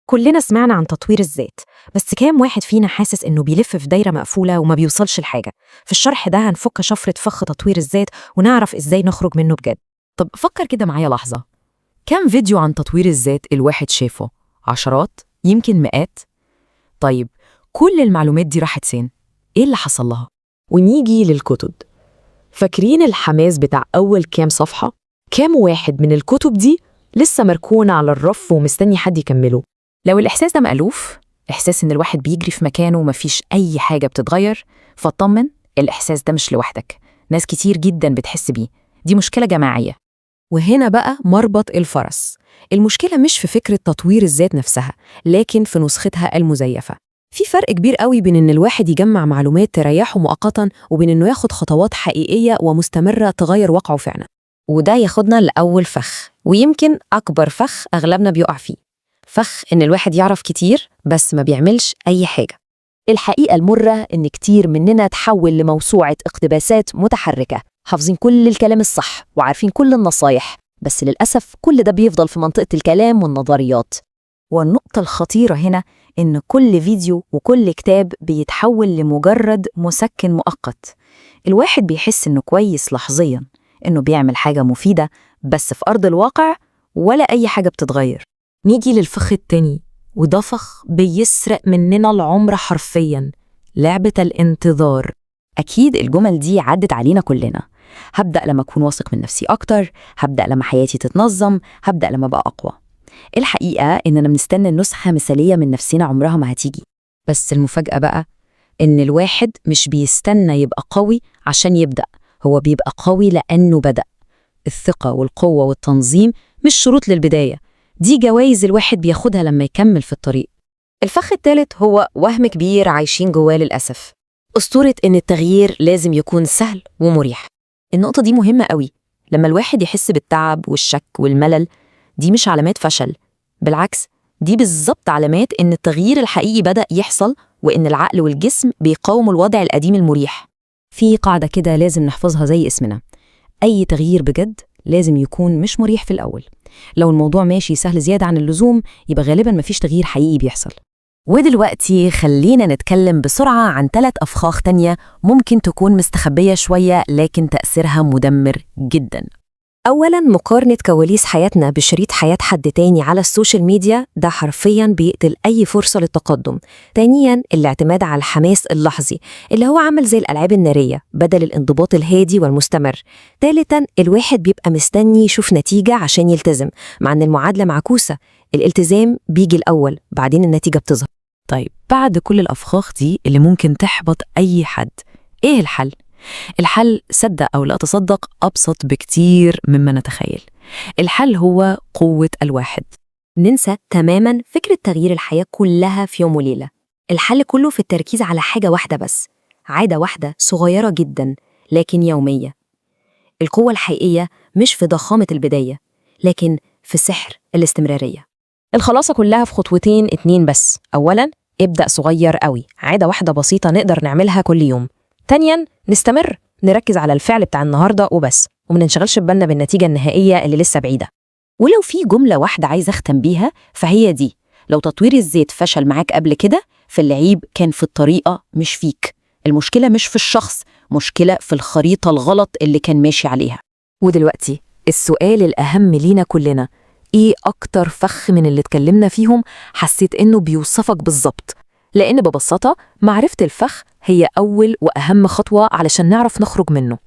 كلنا سمعنا عن تطوير الذات، بس كام واحد فينا حاسس إنه بيلف في دايرة مقفولة وما بيوصلش لحاجة؟ في الشرح ده هنفك شفرة فخ تطوير الذات ونعرف إزاي نخرج منه بجد. طب فكر كده معايا لحظة، كم فيديو عن تطوير الذات الواحد شافه؟ عشرات؟ يمكن مئات؟ طيب كل المعلومات دي راحت فين؟ إيه اللي حصل لها؟ ونيجي للكتب. فاكرين الحماس بتاع أول كام صفحة؟ كام واحد من الكتب دي لسه مركونة على الرف ومستني حد يكمله؟ لو الإحساس ده مألوف، إحساس إن الواحد بيجري في مكانه ومفيش أي حاجة بتتغير، فاطمن، الإحساس ده مش لوحدك، ناس كتير جدا بتحس بيه، دي مشكلة جماعية. وهنا بقى مربط الفرس. المشكلة مش في فكرة تطوير الذات نفسها، لكن في نسختها المزيفة. في فرق كبير قوي بين إن الواحد يجمع معلومات تريحه مؤقتا وبين إنه ياخد خطوات حقيقية ومستمرة تغير واقعه فعلا. وده ياخدنا لأول فخ، ويمكن أكبر فخ أغلبنا بيقع فيه، فخ إن الواحد يعرف كتير بس ما بيعملش أي حاجة. الحقيقة المرة إن كتير مننا تحول لموسوعة اقتباسات متحركة، حافظين كل الكلام الصح وعارفين كل النصايح، بس للأسف كل ده بيفضل في منطقة الكلام والنظريات. والنقطة الخطيرة هنا إن كل فيديو وكل كتاب بيتحول لمجرد مسكن مؤقت. الواحد بيحس إنه كويس لحظياً، إنه بيعمل حاجة مفيدة، بس في أرض الواقع ولا أي حاجة بتتغير. نيجي للفخ التاني، وده فخ بيسرق مننا العمر حرفياً، لعبة الانتظار. أكيد الجمل دي عدت علينا كلنا. هبدأ لما أكون واثق من نفسي أكتر، هبدأ لما حياتي تتنظم، هبدأ لما أبقى أقوى. الحقيقة إننا بنستنى النسخة مثالية من نفسنا عمرها ما هتيجي. بس المفاجأة بقى إن الواحد مش بيستنى يبقى قوي عشان يبدأ، هو بيبقى قوي لأنه بدأ. الثقة والقوة والتنظيم مش شروط للبداية، دي جوائز الواحد بياخدها لما يكمل في الطريق. الفخ الثالث هو وهم كبير عايشين جواه للأسف، أسطورة إن التغيير لازم يكون سهل ومريح. النقطة دي مهمة قوي. لما الواحد يحس بالتعب والشك والملل، دي مش علامات فشل، بالعكس دي بالظبط علامات إن التغيير الحقيقي بدأ يحصل، وإن العقل والجسم بيقاوموا الوضع القديم المريح. في قاعدة كده لازم نحفظها زي اسمنا، أي تغيير بجد لازم يكون مش مريح في الأول. لو الموضوع ماشي سهل زيادة عن اللزوم يبقى غالباً مفيش تغيير حقيقي بيحصل. ودلوقتي خلينا نتكلم بسرعة عن 3 أفخاخ تانية ممكن تكون مستخبية شوية لكن تأثيرها مدمر جدا. أولاً، مقارنة كواليس حياتنا بشريط حياة حد تاني على السوشيال ميديا، ده حرفياً بيقتل أي فرصة للتقدم. ثانياً، الاعتماد على الحماس اللحظي اللي هو عامل زي الألعاب النارية بدل الانضباط الهادي والمستمر. ثالثاً، الواحد بيبقى مستني يشوف نتيجة عشان يلتزم، مع إن المعادلة معكوسة، الالتزام بيجي الأول بعدين النتيجة بتظهر. طيب بعد كل الأفخاخ دي اللي ممكن تحبط أي حد، إيه الحل؟ الحل صدق أو لا تصدق أبسط بكتير مما نتخيل. الحل هو قوة الواحد. ننسى تماماً فكرة تغيير الحياة كلها في يوم وليلة. الحل كله في التركيز على حاجة واحدة بس، عادة واحدة صغيرة جداً لكن يومية. القوة الحقيقية مش في ضخامة البداية، لكن في سحر الاستمرارية. الخلاصة كلها في خطوتين 2 بس. أولاً، ابدأ صغير قوي، عادة واحدة بسيطة نقدر نعملها كل يوم. ثانياً، نستمر، نركز على الفعل بتاع النهاردة وبس، وما ننشغلش ببالنا بالنتيجة النهائية اللي لسه بعيدة. ولو في جملة واحدة عايزة أختم بيها فهي دي: لو تطوير الذات فشل معاك قبل كده، فالعيب كان في الطريقة مش فيك. المشكلة مش في الشخص، مشكلة في الخريطة الغلط اللي كان ماشي عليها. ودلوقتي السؤال الأهم لينا كلنا، إيه أكتر فخ من اللي اتكلمنا فيهم حسيت إنه بيوصفك بالظبط؟ لأن ببساطة معرفة الفخ هي أول وأهم خطوة علشان نعرف نخرج منه.